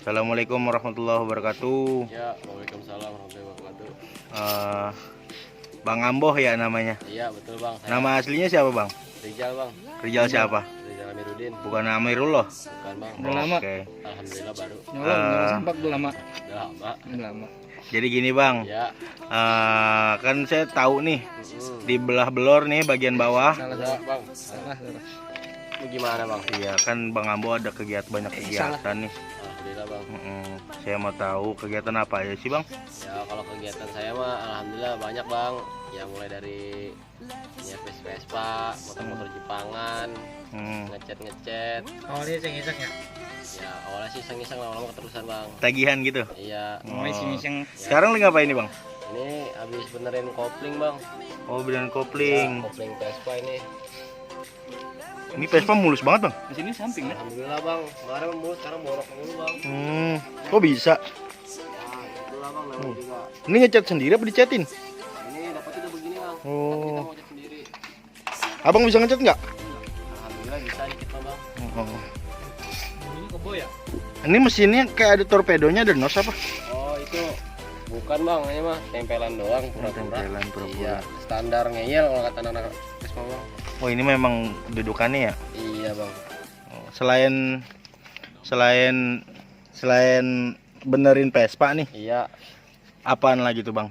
Assalamualaikum warahmatullahi wabarakatuh. Ya, waalaikumsalam warahmatullahi wabarakatuh. Bang Amboh ya namanya. Iya, betul Bang. Nama aslinya siapa Bang? Rijal Bang. Rijal siapa? Rijal Amirudin. Bukan Amirullah. Bukan Bang. Udah lama. Oke. Alhamdulillah baru. Nyolong sempak udah lama. Udah lama. Udah lama. Jadi gini Bang, Ya. kan saya tahu nih di belah belor nih bagian bawah. Ya, Bang. Salah. Ini gimana Bang? Iya kan Bang Amboh ada banyak kegiatan nih. Alhamdulillah Bang. Saya mau tahu kegiatan apa aja sih Bang? Ya, kalau kegiatan saya mah alhamdulillah banyak Bang. Ya mulai dari Vespa, motor-motor Jepangan, ngecat. Awalnya iseng-iseng ya. Ya, awalnya sih iseng-iseng, lama-lama keterusan Bang. Tagihan gitu. Iya. Mulai iseng-iseng. Sekarang lagi ngapain nih Bang? Ini habis benerin kopling Bang. Oh, beneran Ya, kopling. kopling Vespa ini. Ini Vespa mulus banget Bang. Di sini samping ya. Alhamdulillah Bang, kemarin mulus, sekarang borok mulu Bang. Kok bisa? Ya itulah Bang, namanya juga. Ini ngecat sendiri apa dicetin? Ini dapetnya udah begini Bang, tapi Oh. kita mau cat sendiri. Abang bisa ngecat nggak? Alhamdulillah bisa dikit Bang. Oh. Ini kebo ya. Ini mesinnya kayak ada torpedonya, ada nos apa? Oh itu bukan Bang, ini mah tempelan doang, pura-pura. Tempelan pura-pura. Iya, standar ngeyel kalau kata anak-anak Vespa Bang. Oh ini memang dudukannya ya? Iya Bang. Oh, selain benerin Vespa nih, Iya, apaan lagi tuh Bang?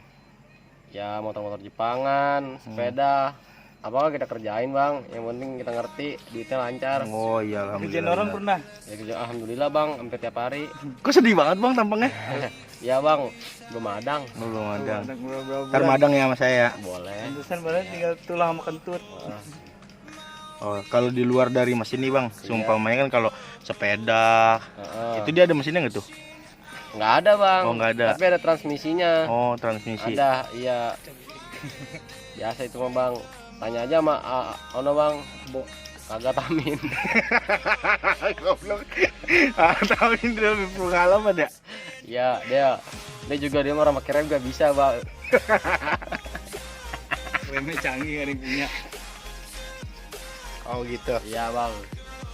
ya motor-motor Jepangan, sepeda. Apa kita kerjain Bang, yang penting kita ngerti, duitnya lancar. Oh iya Kerjaan orang alhamdulillah. pernah. Ya kerja alhamdulillah Bang, hampir tiap hari. Kok sedih banget Bang tampangnya? Ya Bang, belum madang. Belum madang. Ada berapa Ntar madang ya sama saya. Boleh. Pantesan baru tinggal tulang sama kentut. Oh kalau di luar dari mesin nih Bang, seumpamanya kan kalau sepeda itu dia ada mesinnya nggak tuh? Nggak ada Bang. Oh, nggak ada. Tapi ada transmisinya. Oh transmisi. Ada, iya. Biasa itu mah Bang. Tanya aja sama ono Bang. Kagak tamin. Goblok. Tahu ini lebih pengalaman ya? Iya, dia juga dia orang pakai rem gak bisa Bang. Remnya canggih ada yang punya. Oh gitu. Iya Bang.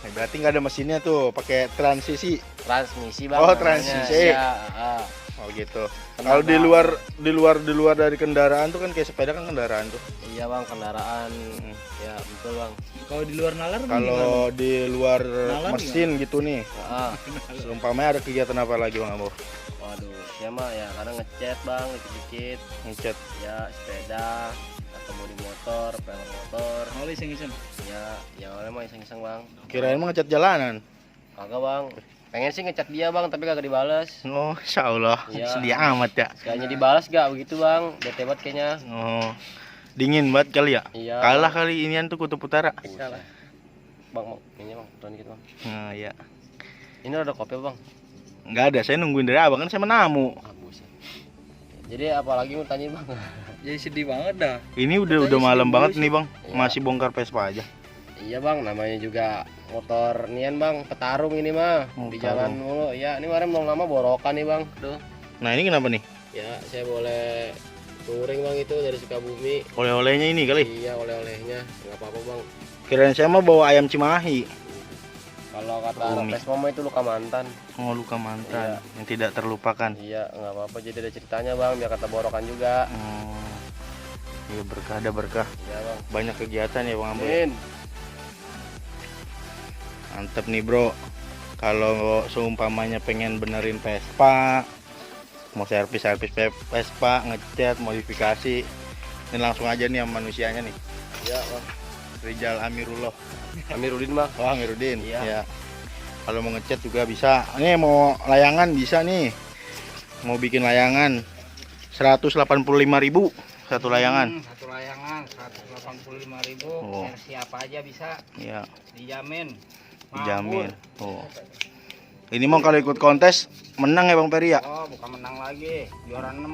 Nah, berarti nggak ada mesinnya tuh, pakai transisi. Transmisi Bang. Oh, namanya. transmisi. Iya, Oh gitu. Kenapa? Kalau di luar dari kendaraan tuh kan kayak sepeda kan kendaraan tuh. Iya Bang, kendaraan. Ya, betul Bang. Kalau di luar nalar Kalau di luar Nalar mesin gitu nih, Heeh. seumpamanya ada kegiatan apa lagi Bang Ambo? Waduh, saya mah ya kadang ngecat Bang, dikit-dikit. Ngecat. Ya, sepeda atau bodi motor, pelek motor. Awalnya iseng-iseng. Ya awalnya mah iseng-iseng Bang. Kirain mah ngecat jalanan. Kagak Bang. Pengen sih ngecat dia Bang, tapi kagak dibales. Oh, insya Allah. Iya. Sedih amat ya. Sekalinya dibales gak begitu Bang. Bete banget kayaknya. Oh. Dingin banget kali ya? Iya. Kalah kali inian tuh Kutub Utara. Salah. Bang, mau ini Bang, turun dikit Bang. Nah, ya. Ini ada kopi Bang. Nggak ada, saya nungguin dari abang kan saya menamu. Ah, buset. Jadi apalagi mau tanya Bang? Jadi sedih banget dah. Ini udah malam banget nih bang, Iya. masih bongkar Vespa aja. Iya Bang, namanya juga motor nian Bang, petarung ini mah. Oh, Di petarung. jalan mulu. Ya, ini kemarin belum lama borokan nih Bang. Tuh. Nah ini kenapa nih? Ya, saya boleh touring Bang itu dari Sukabumi. Oleh-olehnya ini kali. Iya, oleh-olehnya. Enggak apa-apa Bang. Kirain saya mah bawa ayam Cimahi. Kalau kata Bumi. Vespa mah itu luka mantan. Oh luka mantan Iya. yang tidak terlupakan. Iya, nggak apa-apa. Jadi ada ceritanya Bang, biar kata borokan juga. Oh, iya berkah ada berkah. Iya Bang. Banyak kegiatan ya bang Ambo. Amin. Mantep nih bro. Kalau seumpamanya pengen benerin Vespa, mau servis Vespa, ngecat, modifikasi, ini langsung aja nih sama manusianya nih. Iya Bang. Rijal Amirullah. Amirudin Bang. Oh Amiruddin. Iya. Ya. Kalau mau ngecat juga bisa. Ini mau layangan bisa nih. Mau bikin layangan 185.000 satu layangan. Satu layangan 185.000. Oh. Versi apa aja bisa. Iya, Dijamin. dijamin. Oh. Ini mau kalau ikut kontes menang ya Bang Peri ya? Oh, bukan menang lagi. Juara 6.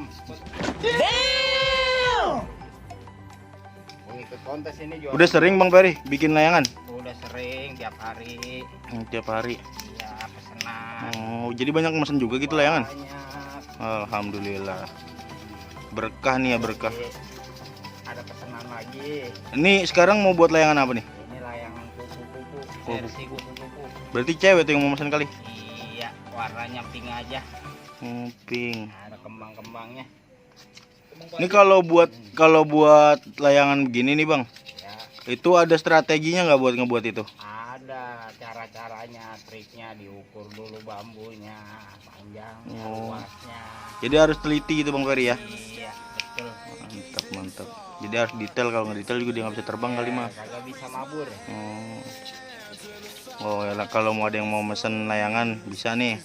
Mau ikut kontes ini juara. Udah sering Bang Peri bikin layangan? Udah sering tiap hari. Tiap hari. Iya, pesenan. Oh, jadi banyak mesen juga gitu layangan? Banyak. Alhamdulillah. Berkah nih ya berkah. Jadi, ada pesanan lagi. Ini sekarang mau buat layangan apa nih? Ini layangan kupu-kupu. Oh, Versi kupu-kupu. Berarti cewek tuh yang mau mesen kali? Iya, warnanya pink aja. Pink. Nah, ada kembang-kembangnya. Ini kalau buat layangan begini nih bang, Ya, itu ada strateginya nggak buat ngebuat itu? ada cara-caranya, triknya diukur dulu bambunya, panjangnya, Oh. luasnya. Jadi harus teliti gitu bang Ferry ya? Iya, betul. Mantap mantap. Jadi harus detail, kalau nggak detail juga dia nggak bisa terbang kali mah. Kagak bisa mabur. Oh ya lah, kalau mau ada yang mau mesen layangan bisa nih.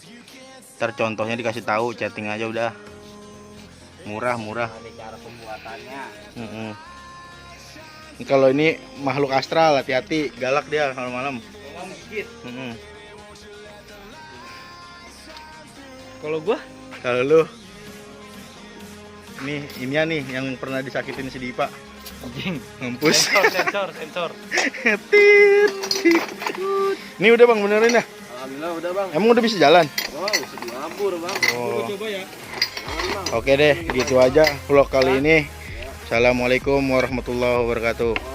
Ntar contohnya dikasih tahu, chatting aja udah. Murah. Ada cara pembuatannya. Ini kalau ini makhluk astral, hati-hati, galak dia kalau malam. Memang gigit. Kalau gua Kalau lu, ini nih yang pernah disakitin si Dipa. Anjing. Mampus. sensor. Ini udah bang benerin ya? Alhamdulillah udah bang. Emang udah bisa jalan? Wow, bisa dilabur bang. Oh. Coba ya. Oke deh, gitu aja vlog kali ini. Assalamualaikum warahmatullahi wabarakatuh.